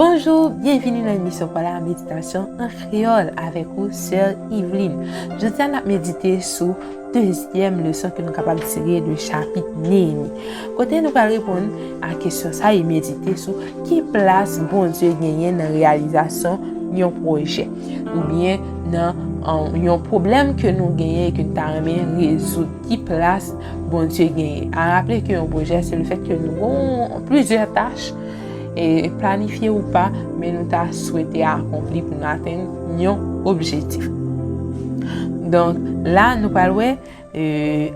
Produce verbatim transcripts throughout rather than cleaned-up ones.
Bonjou, byenvini nan emisyon Pale a Meditasyon an kreyòl avèk ou, Sè Yveline. Jodi a, n ap medite sou dezyèm leson ke nou kapab tire de chapit Neyemi, kote nou pral reponn a kesyon sa e medite sou ki plas Bondye genyen nan reyalizasyon yon pwojè, oubyen nan um, yon pwoblèm ke nou genyen e ke nou ta renmen rezoud. Ki plas Bondye genyen? A raple ke yon pwojè, se lefèt ke nou gen plizyè tach, e planifye ou pa, men nou ta swete akonpli pou nou atenn yon objektif. Donk, la, nou pral wè, e,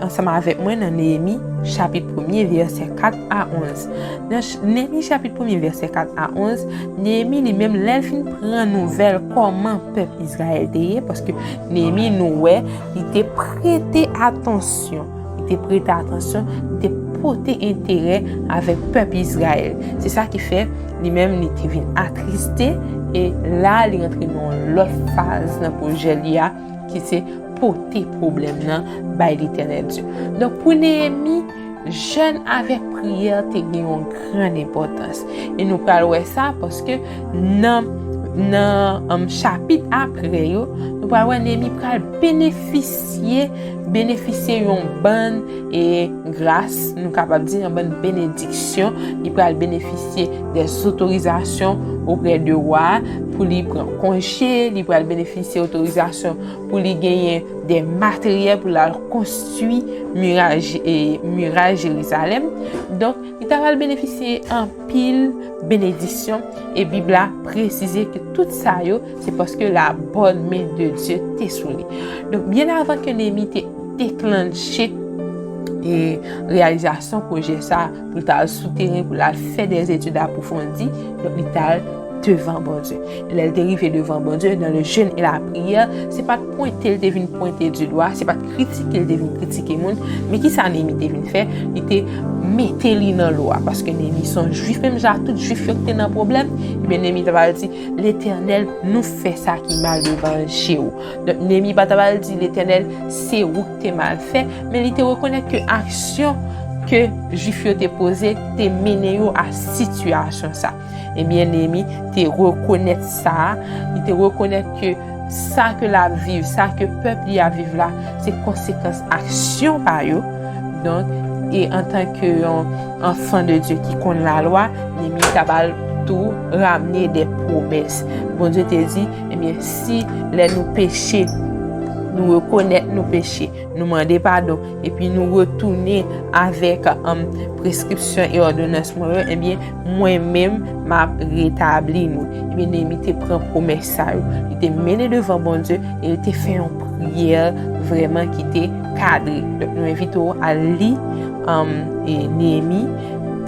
ansanm avèk mwen nan Neyemi, chapit premye, vèsè kat a onz. Nan ch- Neyemi, chapit premye, vèsè kat a onz, Neyemi li menm, lè l fin pran nouvèl kòman pèp Izrayèl te ye, paske Neyemi, nou wè, li te prete atansyon. Li te prete atansyon, li te pote enterè avèk pèp Izrayèl. Se sa ki fè, li menm, li te vin atriste, e la, li rantre nan yon lòt faz nan pwojè li a, ki se pote pwoblèm nan bay Letènèl Dye. Donk, pou Neyemi, jèn avèk priyè te gen yon gran enpòtans. E nou pral wè sa paske nan, nan um, chapit apre yo, nou pral wè Neyemi pral benefisye, benefisye yon bann e gras, nou kapab di yon bann benediksyon. Li pral benefisye de otorizasyon oprè de wa pou li pran konje, li pral benefisye otorizasyon pou li genyen de materyèl pou l al konstwi miray, e, miray Jerizalèm. Donk, li ta pral benefisye anpil benediksyon, e Bib la presize ke tout sa yo, se paske la bonne main de Dieu te sou li. Donk, byen avan ke Neyemi te deklanche e reyalizasyon pwojè sa, pou l t al sou teren, pou l al fè de etid apwofondi, donk li t al devan Bondye. E lè l te rive devan Bondye, dans le jeûne et la prière, se pa t pwente l te vin pwente du doigt, se pa t kritike l te vin kritike moun, men ki sa Neyemi te vin fè? Li te mete li nan lo a, paske Neyemi se yon Jwif, menm jan ak tout Jwif yo ki te nan pwoblèm, ebyen Neyemi ta pral di, Letènèl, nou fè sa ki mal devan je w. Donk, Neyemi pa ta pral di, Letènèl, se ou ki te mal fè, men li te rekonèt ke aksyon ke Jwif yo te poze te mennen yo a sitiyasyon sa. Ebyen, Neyemi te rekonèt sa, li te rekonèt ke sa ke l ap viv, sa ke pèp li ap viv la, se konsekans aksyon pa yo. Donk, e antanke yon anfan de Dye ki konn lalwa, Neyemi ta pral tou ramne de pwomès. Bondye te di, ebyen, si lè nou peche, nou rekonèt nou peche, nou mande padon, epi nou retounen avèk, um, preskripsyon e òdonans mwen yo, ebyen, mwen menm, m ap retabli nou. Ebyen, Neyemi te pran pwomès sa yo. Li te mennen devan Bondye e li te fè yon priyè vrèman ki te kadre. Donk, nou envite w al li, um, e Neyemi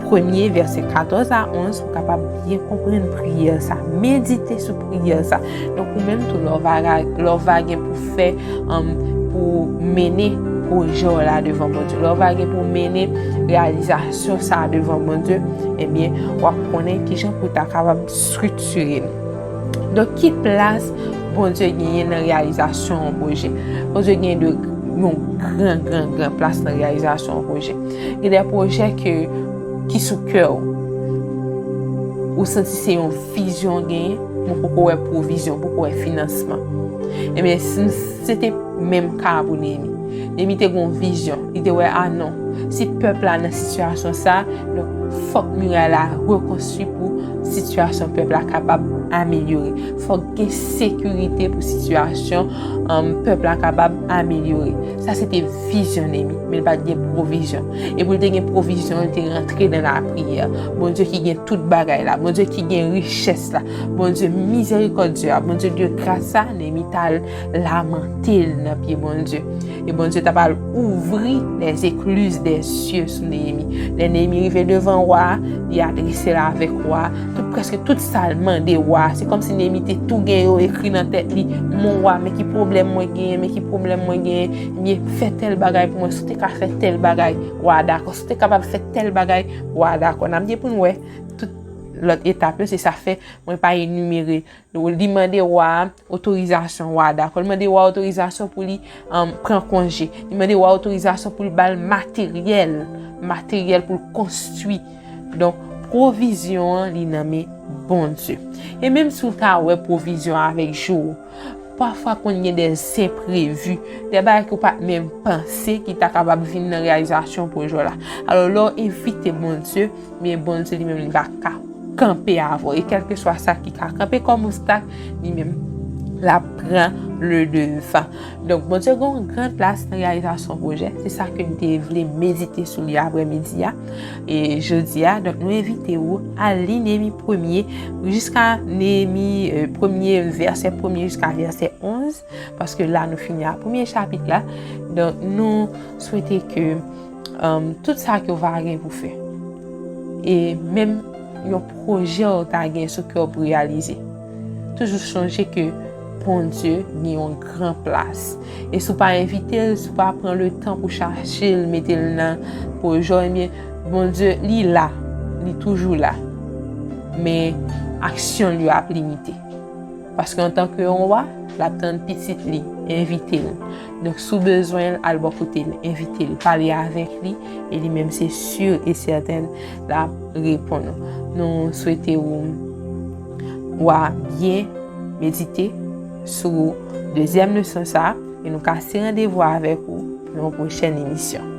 premye, vèsè katòz a onz, pou w kapab byen konprann priyè sa. Medite sou priyè sa. Donk, ou menm tou, lè w va, lè w va gen pou fè, um, pou mennen pwojè w la devan Bondye, lè w va gen pou mennen reyalizasyon sa devan Bondye, ebyen, w ap konnen kijan pou w ta kapab estriktiye l. Donk, ki plas Bondye genyen nan reyalizasyon yon pwojè? Bondye genyen de, yon gran, gran, gran plas nan reyalizasyon yon pwojè. Gen de pwojè ke, ki sou kè w. Ou santi se yon vizyon w genyen, men w poko wè pwovizyon, w poko wè finansman. Ebyen, si se te menm ka pou Neyemi. Neyemi te gen yon vizyon. Li te wè, a non, si pèp la nan sitiyasyon sa, donk, fòk miray la rekonstwi pou sitiyasyon pèp la kapab amelyore. Fòk gen sekirite pou sitiyasyon, um, pèp la kapab amelyore. Sa se te vizyon Neyemi, men li pa t gen pwovizyon. E pou l te gen pwovizyon, li te rantre nan lapriyè. Bondye ki gen tout bagay la, Bondye ki gen richès la, Bondye mizerikòdye a, Bondye de gras la, Neyemi t al lamante l nan pye Bondye. E Bondye ta pral ouvri les écluses des cieux sou Neyemi. Lè Neyemi rive devan wa a, li adrese l avèk wa a. Tout, prèske tout sa l mande wa a, se kòmsi Neyemi te tou gen yo ekri nan tèt li. Mon wa, men ki pwoblèm mwen genyen, men ki pwoblèm mwen genyen. Ebyen, fè tèl bagay pou mwen, si w te ka fè tèl bagay, wa a dakò. Si w te kapab fè tèl bagay, wa a dakò. N ap gen pou n wè tout lòt etap yo, se sa fè mwen pa enimere. Li mande wa a otorizasyon, wa a dakò. Li mande wa a otorizasyon pou li, um, pran konje. Li mande wa a otorizasyon pou l ba l materyèl, materyèl pou l konstwi. Donk, pwovizyon an, li nan men Bondye. E menm si w ta wè pwovizyon avèk jou, pafwa konn gen de enprevi, de bagay ke w pa t menm panse ki ta kapab vin nan reyalizasyon pwojè w la. Alò, lè w envite Bondye, men Bondye li menm li va ka kanpe avè w. E kèlkeswa sa ki ka kanpe kòm obstak, li menm l ap pran le devan. Donk, Bondye gen yon gran plas nan reyalizasyon pwojè. Se sa ke m te vle medite sou li aprèmidi a e jodi a. Donk, nou envite w al li Neyemi premye, jiska Neyemi, euh, premye, vèsè premye jiska vèsè onz, paske la nou fini a premye chapit la. Donk, nou swete ke, um, tout sa ke w va gen pou fè, e menm yon pwojè w ta gen sou kè w pou reyalize, toujou sonje ke Bondye gen yon gran plas. E si w pa envite l, si w pa pran le tan pou chache l, mete l nan pwojè w, ebyen, Bondye, li la, li toujou la. Men, aksyon l yo ap limite. Paske antanke yon wa, l ap tann pitit li, envite l. Donk, si w bezwen l, al bò kote l, envite l, pale avèk li, e li menm se si e sèten l ap reponn ou. Nou swete w, w a byen medite sou dezyèm leson sa a, e nou kase randevou avèk ou pou yon pwochèn emisyon.